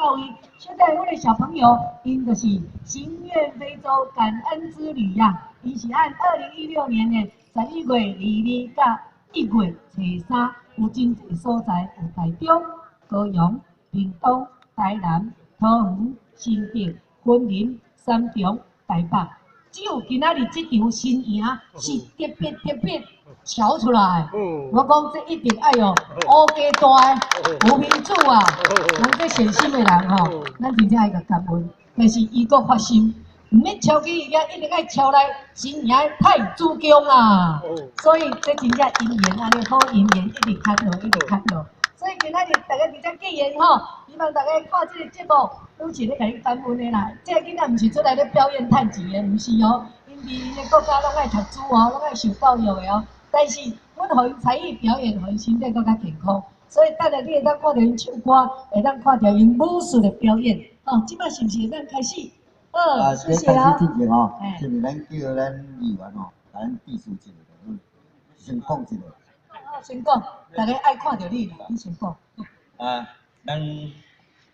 到位。現在阮的小朋友，𪜶就是行願非洲感恩之旅呀，𪜶是按2016年的11月22到1月初3，有真濟所在，有台中、高雄、屏東、台南、桃園、新竹、雲林、三重、台北。只有今仔日這場新營是特別特別喬出來。我講這一定愛哦，烏雞大的有民主啊，人這善心的人吼，咱真正愛共感恩。但是伊閣發心，毋免超去伊遐，一定愛超來新營的太子宮啊。所以這真正姻緣按呢好姻緣，一直牽落，一直牽落。所以今仔日大家佇遮結緣吼，希望大家看這個節目，攏是咧共你感恩的啦。這個囡仔毋是出來咧表演趁錢的，毋是哦。𪜶佇𪜶的國家攏愛讀書哦，攏愛受教育的哦。但是，阮予𪜶才藝表演，予𪜶身體閣較健康。所以等下你會當看著𪜶唱歌，會當看著𪜶武術的表演。哦，這擺是毋是會當開始？好，謝謝啊。開始之前吼，是毋是咱叫咱議員吼，共咱致辭一下，先講一下。好，先講，大家愛看著你，你先講。啊，咱